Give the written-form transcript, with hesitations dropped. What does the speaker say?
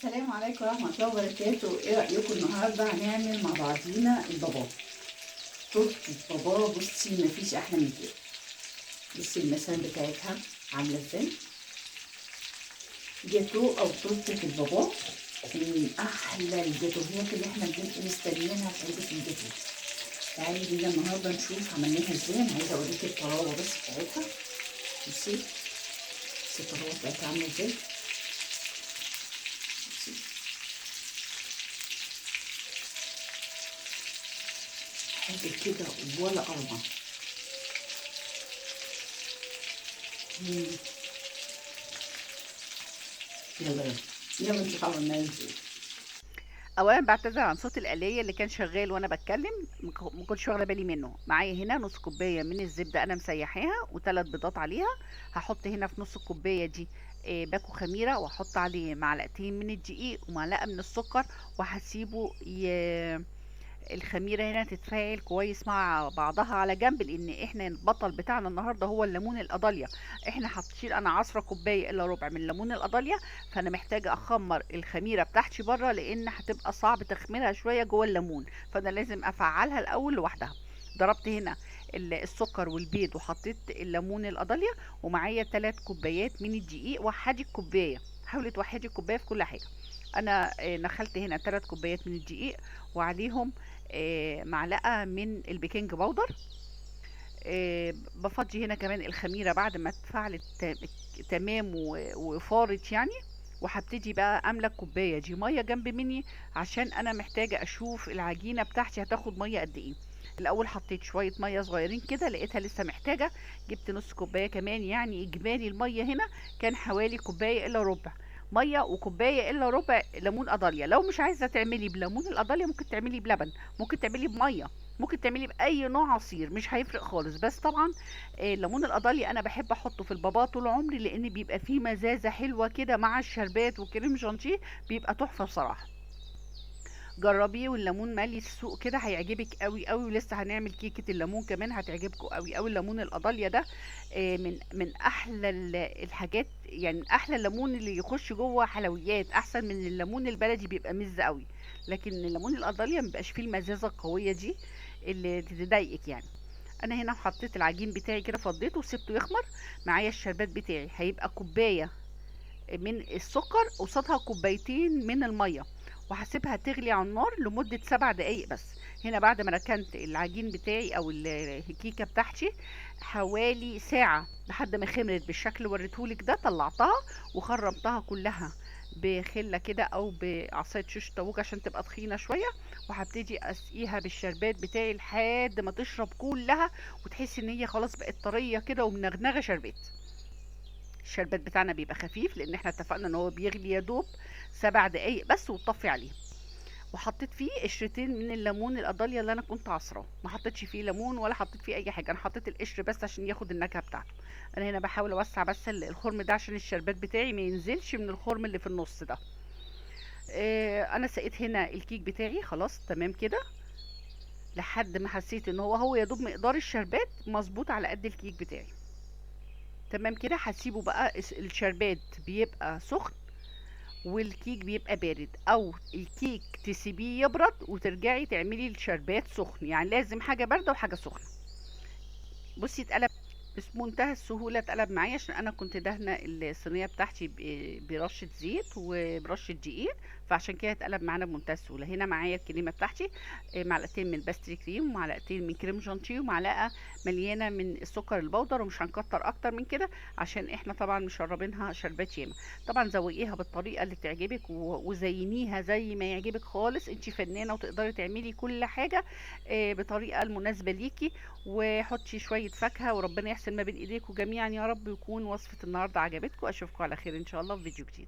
السلام عليكم ورحمة الله وبركاته. ايه رأيكم النهاردة هنعمل مع بعضينا البابا، تورتة بابا. بصي مفيش احلى من كده. بصي المسام بتاعتها عاملة ازاي، جاتو او تورتة البابا من احلى الجاتوهات اللي احنا بنبقى مستنيينها في علبة الجاتو. تعالي بينا النهارده نشوف عملناها ازاي. انا عايزه اوريكي الطراوه بس بتاعتها. بصي بصي الطراوه بتاعتها عامله ازاي. بصي حاجة كده ولا اروع. يلا يلا يلا نشوف عملناها ازاي. اولا بعتذر عن صوت الآلية اللي كان شغال وانا بتكلم، ما كنتش واخده بالي منه. معايا هنا نص كوباية من الزبدة انا مسيحاها وثلاث بيضات عليها. هحط هنا في نص الكوباية دي باكو خميره، واحط عليه معلقتين من الدقيق ومعلقة من السكر، وهسيبه الخميره هنا تتفاعل كويس مع بعضها على جنب، لان احنا البطل بتاعنا النهارده هو الليمون القضاليا. احنا حاطين انا 10 كوباية الا ربع من ليمون القضاليا، فانا محتاجه اخمر الخميره بتاعتي بره لان هتبقى صعب تخميرها شوية جوه الليمون، فانا لازم افعلها الاول لوحدها. ضربت هنا السكر والبيض وحطيت الليمون القضاليا، ومعايا 3 كوبايات من الدقيق. وحدي الكوباية، حاولي توحدي الكوباية في كل حاجة. انا نخلت هنا 3 كوبايات من الدقيق وعليهم معلقه من البيكنج باودر. بفضي هنا كمان الخميره بعد ما اتفعلت تمام وفارت يعني. وهبتدي بقى املى الكوباية دي مية جنب مني عشان انا محتاجه اشوف العجينة بتاعتي هتاخد مية قد ايه. الاول حطيت شوية مية صغيرين كده، لقيتها لسه محتاجه، جبت نص كوباية كمان. يعني اجمالي المية هنا كان حوالي كوباية الا ربع مية وكوبايه الا ربع ليمون قضاليا. لو مش عايزه تعملي بليمون القضاليا ممكن تعملي بلبن، ممكن تعملي بميه، ممكن تعملي باي نوع عصير، مش هيفرق خالص. بس طبعا ليمون القضاليا انا بحب احطه في البابا طول عمري، لان بيبقى فيه مزازه حلوة كده مع الشربات والكريم شانتيه، بيبقى تحفة بصراحة. جربيه، والليمون مالي السوق كده هيعجبك قوي قوي. ولسه هنعمل كيكة الليمون كمان هتعجبكم قوي قوي. الليمون القضاليا ده من احلى الحاجات، يعني من احلى الليمون اللي يخش جوه حلويات، احسن من الليمون البلدي بيبقى مز قوي، لكن الليمون القضاليا مبيبقاش فيه المزازه القوية دي اللي تضايقك يعني. انا هنا حطيت العجين بتاعي كده، فضيته وسبته يخمر. معايا الشربات بتاعي هيبقى كوباية من السكر قصادها كوبايتين من المية، وهسيبها تغلي على النار لمدة 7 دقايق بس. هنا بعد ما ركنت العجين بتاعي او الكيكة بتاعتي حوالي ساعة لحد ما خمرت بالشكل اللي وريتهولك ده، طلعتها وخرمتها كلها بخلة كده او بعصاية شيش طاووق عشان تبقى تخينة شوية، وهبتدي اسقيها بالشربات بتاعي لحد ما تشرب كلها وتحسي ان هي خلاص بقت طرية كده ومنغنغة شربات. الشربات بتاعنا بيبقى خفيف لان احنا اتفقنا ان هو بيغلي يا دوب 7 دقايق بس وتطفي عليه. وحطيت فيه قشرتين من الليمون القضاليا اللي انا كنت عصراه، ما حطيتش فيه ليمون ولا حطيت فيه اي حاجة، انا حطيت القشر بس عشان ياخد النكهة بتاعته. انا هنا بحاول اوسع بس الخرم ده عشان الشربات بتاعي ما ينزلش من الخرم اللي في النص ده. انا سقيت هنا الكيك بتاعي خلاص تمام كده لحد ما حسيت ان هو يا دوب مقدار الشربات مظبوط على قد الكيك بتاعي تمام كده. هسيبه بقى الشربات بيبقى سخن والكيك بيبقى بارد، او الكيك تسيبيه يبرد وترجعي تعملي الشربات سخن، يعني لازم حاجة باردة وحاجه سخنة. بصي اتقلب بس منتهى السهولة، اتقلب معايا عشان انا كنت دهنه الصينية بتاعتي برشه زيت وبرشه دقيق، فعشان كده اتقلب معانا بمنتهى السهولة. هنا معايا الكريمة بتاعتي، معلقتين من pastry cream ومعلقتين من كريم شانتيه ومعلقة مليانة من السكر البودر، ومش هنكتر اكتر من كده عشان احنا طبعا مشربينها شربات ياما. طبعا زوقيها بالطريقة اللي تعجبك وزينيها زي ما يعجبك خالص، انتي فنانة وتقدري تعملي كل حاجة، بطريقة المناسبة ليكي. وحطي شوية فاكهة، وربنا يحسن ما بين ايديكم جميعا يا رب. يكون وصفه النهارده عجبتكم. اشوفكم على خير ان شاء الله في فيديو جديد.